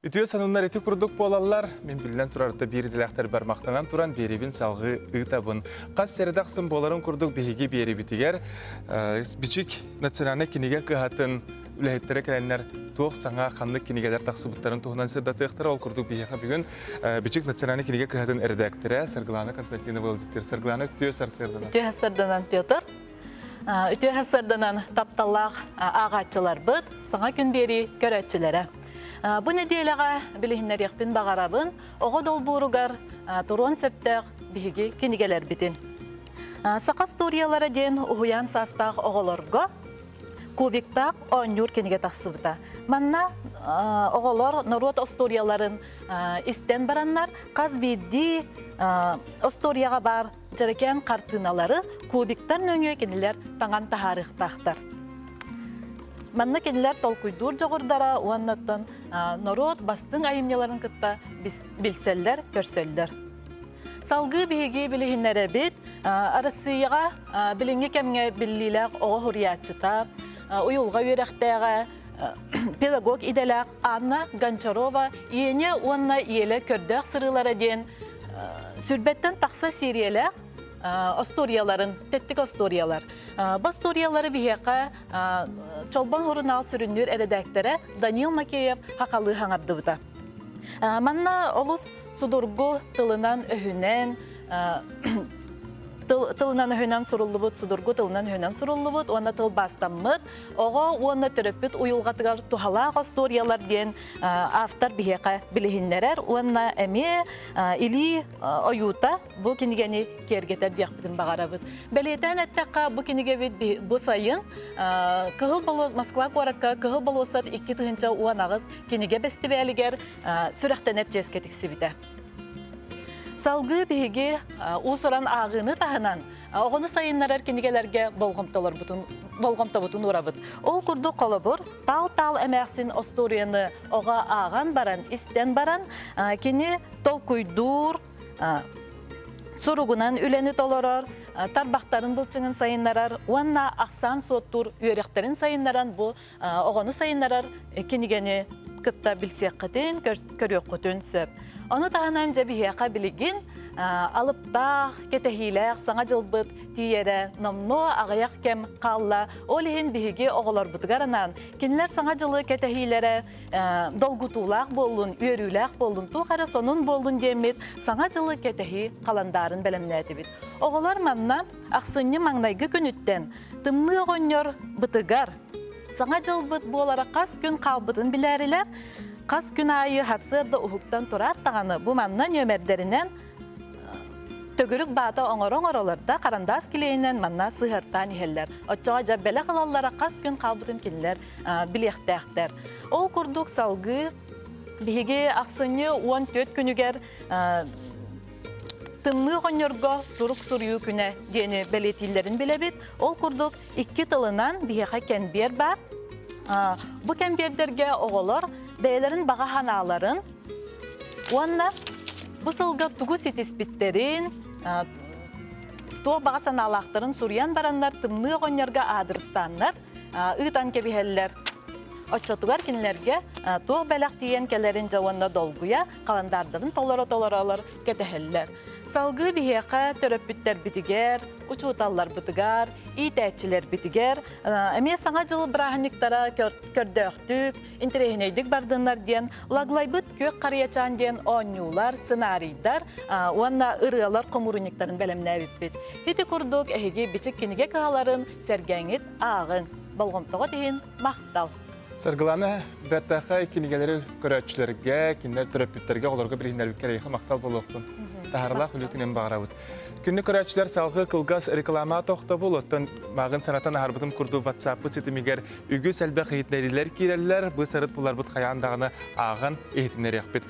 Үтүө сонуннар ити курдук буолаллар. Мин биллэн турарта биир идэлээхтэрбэр махтанан туран биэрибин салҕыы ыытабын. Хас сэрэдэ ахсын буоларын курдук биһиги биэрибитигэр Бичик национальнай кинигэ кыһатын үлэһиттэрэ кэлэннэр туох саҥа ханнык кинигэлэр тахсыбыттарын туһунан сырдатыахтара. Ол курдук биһиэхэ бүгүн Бичик национальнай кинигэ кыһатын эрэдээктэрэ Саргылана Константинова ыалдьыттыыр. Саргылана үтүө сарсыарданан. Үтүө сарсыарданан Петр. Үтүө сарсыарданан тапталлаах ааҕааччыларбыт, саҥа күн биэрии көрөөччүлэрэ. Бу нэдиэлэҕэ билиһиннэриэхпин баҕарабын оҕо долбууругар туруон сөптөөх биһиги кинигэлэрбитин. Саха историялара диэн уһуйаан саастаах оҕолорго кубиктаах оонньуур кинигэ тахсыбыта. Манна оҕолор норуот остуоруйаларын истэн бараннар хас биирдии остуоруйаҕа баар дьэрэкээн хартыыналары кубиктар нөҥүө кинилэр таҥан таһаарыахтаахтар. Манна кинилэр толкуйдуур дьоҕурдара уонна оттон норуот бастыҥ айымньыларын кытта билсэллэр, көрсөллөр. Салгыы биһиги билиһиннэрэбит Арассыыйаҕа билиҥҥи кэмҥэ биллиилээх оҕо суруйааччыта, уйулҕа үөрэхтээҕэ, педагог идэлээх Анна Гончарова «Иэнэ уонна иэлэ көрдөөх сырыылара» диэн сүрбэттэн тахса сиэриэлээх остуоруйаларын, тэттик остуоруйалар. Бу остуоруйалары биһиэхэ Чолбон сурунаал сүрүннүүр эрэдээктэрэ Данил Макеев хахалыы хаҥардыбыта. Манна олус судургу тылынан-өһүнэн тылынан-өһүнэн суруллубут, судургу тылынан-өһүнэн суруллубут уонна тылбаастаммыт оҕо уонна төрөппүт уйулҕатыгар туһалаах остуоруйалар диэн автор биһиэхэ билиһиннэрэр уонна эмиэ илии ойуута бу кинигэни киэргэтэр диэхпитин баҕарабыт. Бэлиэтээн эттэххэ, бу кинигэбит бу сайын Кыһыл болуос Москва куоракка Кыһыл болуоссат 2018 кинигэ бэстибээлигэр сүрэхтэнэр чиэскэ тиксибитэ. Салгыы биһиги уус-уран ааҕыыны таһынан оҕону сайыннарар кинигэлэргэ болҕомтобутун уурабыт. Ол курдук холобур, Таал-таал эмээхсин остуоруйаны оҕо ааҕан баран, истэн баран, кини толкуйдуур, суругунан үлэни толорор, тарбахтарын былчыҥын сайыннарар уонна ахсаан суоттуур үөрэхтэрин сайыннаран бу оҕону сайыннарар кинигэни кытта билсиэххитин, көрүөххүтүн сөп. Ону таһынан дьэ биһиэхэ билигин алыптаах, кэтэһиилээх саҥа дьылбыт тиийэрэ номнуо аҕыйах кэм хаалла. Ол иһин биһиги оҕолорбутугар анаан кинилэр саҥа дьылы кэтэһиилэрэ долгутуулаах буоллун, үөрүүлээх буоллун, туох эрэ сонун буоллун диэммит саҥа дьылы кэтэһии халандаарын бэлэмнээтибит. Оҕолор манна ахсынньы маҥнайгы күнүттэн Тымныы оҕонньор бытыгар Саҥа дьылбыт буолара хас күн хаалбытын билээрилэр, хас күн аайы сарсыарда уһуктан тураат даҕаны бу манна нүөмэрдэринэн төгүрүк баата оҥоро-оҥоролор да харандаас килиэйинэн манна сыһыартаан иһэллэр. Оччоҕо дьэ бэлэх ылаллара хас күн хаалбытын кинилэр билиэхтээхтэр. Ол курдук салгыы биһиги ахсынньы 14 күнүгэр Тымныы оҕонньорго сурук суруйуу күнэ диэни бэлиэтииллэрин билэбит. Ол курдук икки тылынан биһиэхэ кэнбиэр баар. Бу кэнбиэрдэргэ оҕолор бэйэлэрин баҕа санааларын уонна бу сылга тугу ситиспиттэрин, туох баҕа санаалаахтарын суруйан бараннар тымныы оҕонньорго аадырыстааннар ыытан кэбиһэллэр. Оччотугар кинилэргэ туох бэлэх тиийэн кэлэрин дьэ уонна долгуйа халандаардарын толоро-толоролор кэтэһэллэр. Салгыы биһиэхэ төрөппүттэрбитигэр, учууталларбытыгар, иитээччилэрбитигэр эмиэ Саҥа дьыл бырааһынньыктара көрдөөхтүк, интэриэһинэйдик бардыннар диэн Лаглайбыт күөх харыйачаан диэн оонньуулар, сценарийдар уонна ырыалар хомуурунньуктарын бэлэмнээбиппит. Ити курдук эһиги Бичик кинигэ кыһаларын сэргээҥҥит ааҕыҥ. Болҕомтоҕут иһин махтал! Саргылана бэртээхэй кинигэлэри көрөөччүлэргэ, кинилэр төрөппүттэргэ, оҕолорго билиһиннэрбиккэр эйиэхэ махтал буолуохтун. Таһаарылаах үлэтинэн баҕарабыт. Күннү көрөөччүлэр салгыы кылгас реклама тохтобул, оттон мааҕын санатан аһарбытым курдук WhatsApp ситимигэр үгүс элбэх иһитиннэриилэр киирэллэр. Бу сарыт буларбыт хайаан даҕаны ааҕан иһитиннэриэхпит.